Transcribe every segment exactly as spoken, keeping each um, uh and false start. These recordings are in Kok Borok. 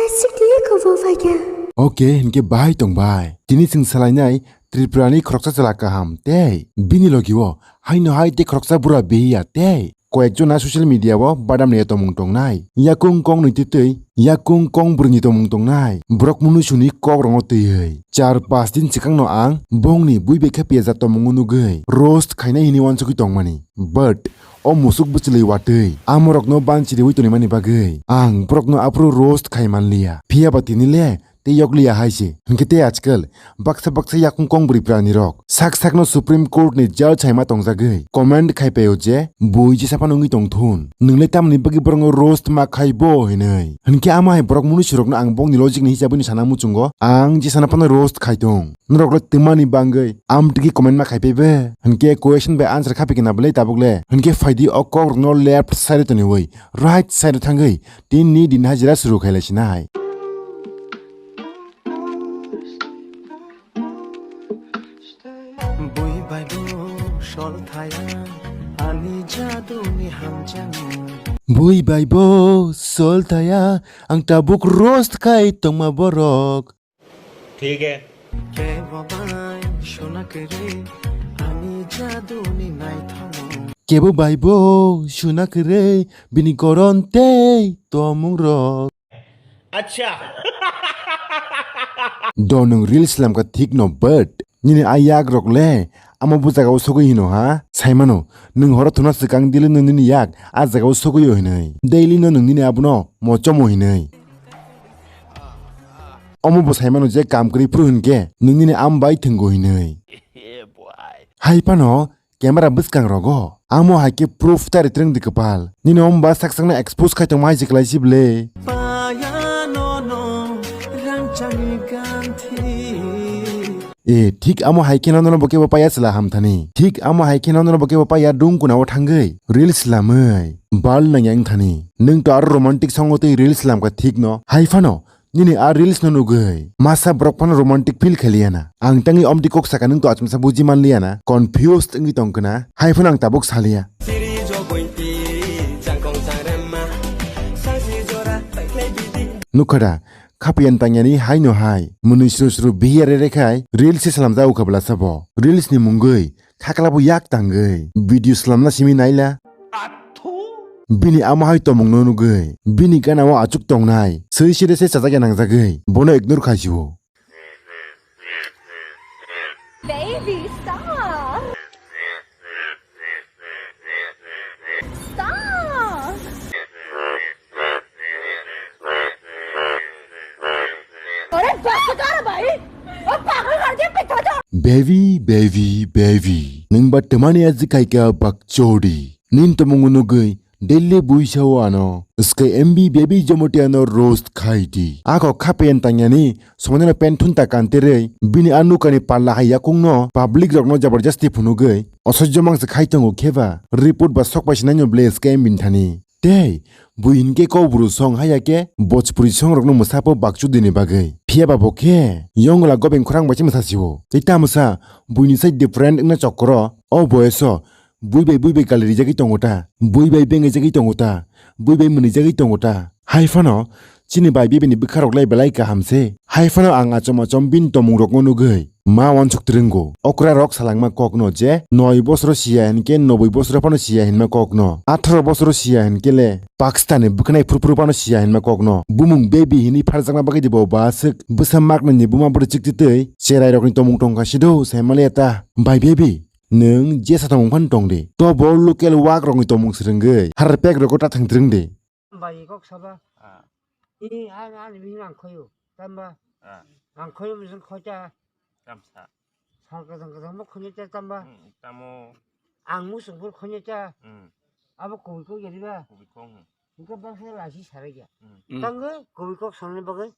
Sikti kobo phaikha. Oke, hinkhe bahai tong bai. Tini chwng salainai Tripurani khoroksa chwla kaham tei bini logi o haino hai tei khoroksa bura bihiya tei koyekjona social media o badamni tongmung tongnai. Yakung kong nwi twi twi, yakung kong brwi ni tongmung tongnai. Borok mwnwi suni kok rokno twiwi. Char pas din swkangno ang bongni bui bai khe piyajak tongmung nugwi roast khainai hwnwi uansugwi tongmani. But o musuk bwchwlwi watwi amorokno banchiriwi tonimani bagwi ang borokno aphuru roast khai manliya. Phiya ba tini le tei yokliya hai se. Hinkhe tei ajkal baksa baksa yakung kong bwrwi pranirok sak sakno Supreme Court ni judge hai ma tongjagwi comment khai paio je bui jesa phano wngwi tong thun. Nwng le tamni bagwi borokno roast ma khai bo hinwi? Hinkhe amo hai borok mwnwi surokno ang bongni logic ni hisabwi no sana muchungo, ang jesano phano roast khai tong. Norok le twmani bangwi amtwkwi comment ma khai paibe? Hinkhe question bai answer kha phi khe na bwle tabuk le? Hinkhe phaidi o kok rokno left side o toniwi right side o thangwi tini din hajira suru khai lai sinai. Bui bai bo sol thaya, ani jaduni hamjani. Bui bai bo sol thaya, ang tabuk roast khai tongma borok. ठीक है। Kebo bai suna kwrwi, ani jaduni naithomo. Kebo bai bo suna kwrwi, bini koron tei tomung rok. Acha. Do nwng reels slam kha thik no, but nini a yak rok le amo bo jaga o sogwi hino ha? Saimano, nwng horo thuna swkang daily no nini yak a jaga o sogwi o hinwi. Daily no nwng nini abono mochomo hinwi. Omo bo saimano je kam kwrwi phuru hinkhe nwng nini am bai thwngo hinwi. Hai phano camera bwskang rogo amo hai khe proof tari twrwng di kwpal. Nini omo ba sak sakno expose khai tongma hai se kwlai si bwle. Paya no no rangchakni ganthi. E, thik amo hai khe nono bo kebo paya chwla hamthani. Thik amo hai khe nono bo kebo paya dung kuna o thangwi reels slamwi bal nangya wngthani. Nwng to aro romantic song o twi reels slam kha thik no. Hai phano nini a reels no nugwi masa borok phano romantic feel khailiya na. Ang tangwi omtwi kok saka nwng to achomsa buji manliya na. Confused wngwi tong khna. Hai phano ang tabuk saliya. Nukha da, khapiyan tangyani hai no hai. Mwnwi sru sru bihiya re re khai reels se slamjak ukha bwlasa bo. Reels ni mungwi khakla bo yak tangwi video slamna simi naila. Bini amo hai tomung no nugwi bini gana o achuk tongnai swi side se chajak ya nangjagwi bono ignore khai si o. Baby, stop. Stop. अरे बस कर भाई, ओ पागल कर दिया पिता तो। Baby, baby, baby. Nwng ba twmani aji khaika bakchori. Nin tomung nugwi daily buisa o ano. Sky M B baby jomotiano roast khai di. Ako khapen tangyani somanino penthun ta kanterei. Bini a nukani palla hai yakungno public rokno jabardasti phunugwi. Osojo mangsa khai tongo kheba. Report ba sokpai sinai no ble Sky M B ni thani. Tei, bui hinkhe kok bru song haya khe, Bhojpuri song rokno mwsapo bakchudini bagwi. Phiya ba bo khe, yongla gobeng khorang bai se mwsa si o. Tei ta mwsa, buini sai different wngna chokro, o boyoso, bui bai bui bai gali rijagwi tongo ta, bui bai bengaijagwi tongo ta, bui bai mwnwijagwi tongo ta. Hai phano, chini bai bibini bwkha rok lai belai kaham se. Hai phano ang achom achom bini tomung rokno nugwi. Ma wansuk twrwngo. Okra rok salangma kokno je noi bosoro siya hinkhe noboi bosoro phano siya hinma kokno. Atharo bosoro siya hinkhe le Pakistan ni bwkhanai phuru phuru phano siya hinma kokno. Bumung baby hinwi pharjakna bagwi dibo ba aswk bwsa maknwi ni buma bwrwi chikti twi cherai rokni tomung tongkha sido saimaliya ta. Bai baby, nwng jesa tomung phano tongdi. To bo local wak rokni tomung swrwngwi harpek rogo ta thang twrwngdi. Bai kok saba. Ah. I, ani, ani bihik ang khoyo. Tamba. Ah. Ang khoyo mujung khocha. Tamsa. Sal kajang kajang mo khonyo cha tamba. Hmm, tamo. Ang musung pur khonyo cha. Hmm. Abo koi kok yari ba. Koi kok, hmm. Hingke bangsa lasi sarai ya. Hmm. Hmm. Tangge koi kok sangne bagwi.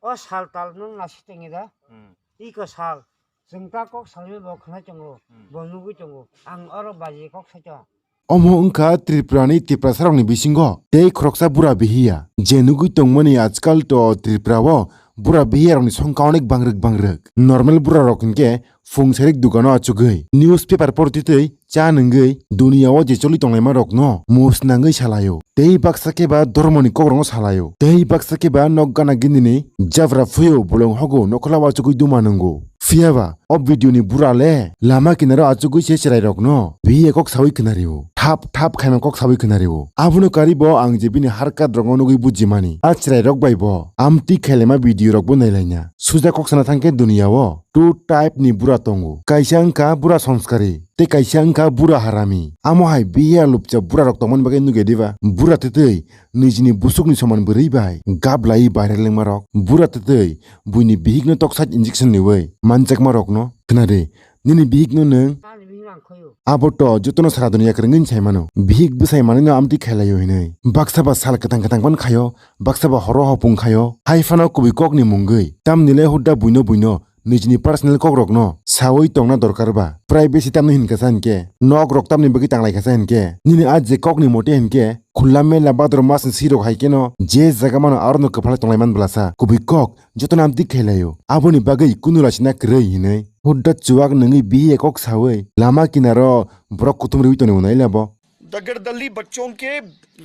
O sal tal nung nasi tenge da. Hmm. Iko sal. Chwng ta kok salwi bo khna tongo. Hmm. Bo nugwi tongo. Ang oro baji kok sacha. Omo wngkha Tripura ni Tiprasa rokni bisingo tei khoroksa bura bihiya. Je nugwi tongmani ajkal to Tripura o bura bihiya rokni songkha onek bangrwk bangrwk. Normal bura rok hinkhe phung serik dukano achugwi newspaper porti tei cha nwngwi duniya o je choli tonglaima rokno mus nangwi salaio. Tei baksa khe ba dhormoni kokrokno salaio. Tei baksa khe ba nok gana gindini jabra phuyw bolong hogo nokhla wachugwi duma nwngo. Phiyaba o video ni bura le lama kinaro achugwi se chwrai rokno biye kok sawi khnario. Thap thap khaima kok sawi khnario. Abono karibo ang je bini harkat rokno nugwi bujimani. A chwrai rok bai bo amtwi khailema video rok bo nailaina. Suja kok sana thangkhe duniya o two type ni bura tongo. Kaisa wngkha bura sanskari, tei kaisa wngkha bura harami. Amo hai biya lupcha bura rok tongmani bagwi nugya diba? Bura twtwi nijini busukni soman bwrwi bai gablai bairalengma rok. Bura twtwi buini bihikno toksai injection niwi manjakma rokno khna di. Nini bihikno nwng Ani bihik ang khoyo. Abo to jotono sara duniya kwrwngwi sai mano. Bihik bwsai manwino amtwi khailaio hinwi. Baksa ba sal kwthang kwthang phano khaio, baksa ba horo hopung khaio. Hai phano kubui kokni mungwi. Tamni le hudda buino buino nijini personal kokrokno sawi tongna dorkar ba. Privacy tamni hinkha sa hinkhe, nok rok tamni bagwi tanglai kha sa hinkhe, nini a je kokni mote hinkhe, khula mela badro masni sirok hai kheno je jaga mano arono kwphalai tonglai man bwlasa. Kubui kok jotono amtwi khailaio. Aboni bagwi kunu lachina kwrwi hinwi hudda chuwak nungwi bihiya kok sawi lama kinaro borok kuthum rwi tonwi unai labo. दगड़दल्ली बच्चों के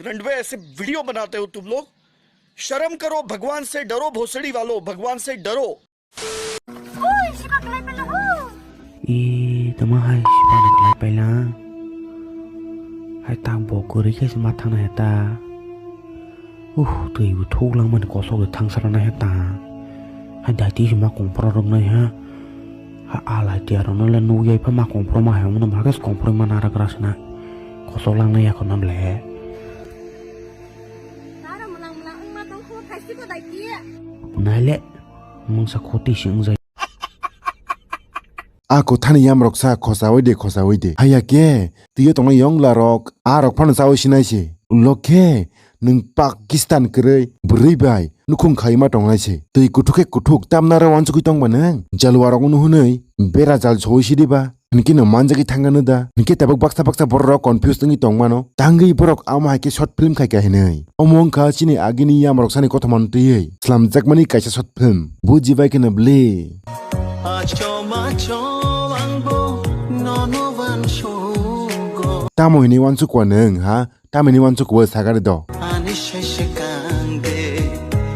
रंडवे ऐसे वीडियो बनाते हो तुम लोग। शर्म करो, भगवान से डरो, भोसड़ी वालों, भगवान से डरो। Ui, sipa kelai pala ho. I, tama hai sipa na kelai pala. Hai tang bo kwrwi khe se ma thangna he ta. Uh, twi bo thuk lang mani kosok de thang sara na he ta. Hai dai ti se ma kong pro rok nai ha. Ha alai ti aro no le nuk yai pha ma kong pro ma he mo no ma khe kong pro ma na ra gra sna. Kosok lang nai ya ko nam le. Nara mwnang mwnang wngma tong kho, thaisi ko dai khe. Nai le, mungsa khoti se wngjai. A kwthani yamrok sa khosawi de, khosawi de. Haya khe, twiyo tongnai yongla rok, a rok phano chawi sinai se. Ulo khe, nwng Pakistan kwrwi, bwrwi bai, nukhung khaima tongnai se. Twi kuthuk khe kuthuk, tamna ro wansugwi tongba nwng. Jalwa rok no hwnwi, bera jal sowi sidi ba. Hinkhe no manjagwi thangano da? Hinkhe tabuk baksa baksa borok rok confuse wngwi tongmano. Tangwi borok amo hai khe short film khai kha hinwi. Omo wngkha chini agini yamrok sani kothoma no twiwi slamjakmani kaisa short film. Bujibai kheno bwle. Achom achom ang bo nono wansugo. Tamo hinwi wansukwa nwng ha? Tamini wansukwa sagari do. Ani sheshe kang de,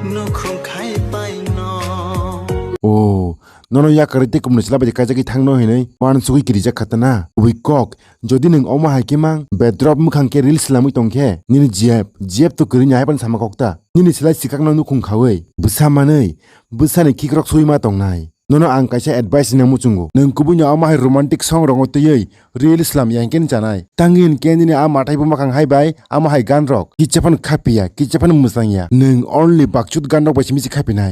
nukhung khai pai no. O, nono yakarwi tei kumno chwla bai kaijagwi thangno hinwi wansugwi kirijak kha ta na? Kubui kok, jodi nwng omo hai khe mang, bedrop mwkhang khe reels slamwi tong khe, nini G F, G F to kwrwini hai phano sama kok ta? Nini chwla sikakno nukhung khawi, bwsa manwi, bwsani khikrok swi ma tongnai. Nono ang kaisa advice rina muchungo. Nwng kubuino omo hai romantic song rokno twiwi reel slam ya hinkhe chanai. Tangwi hinkhe nini a mathai bo mwkhang hai bai amo hai gan rok. Kicha phano khapiya, kicha phano mwchangya. Nwng only bakchut gan rok bai simi se khapinai.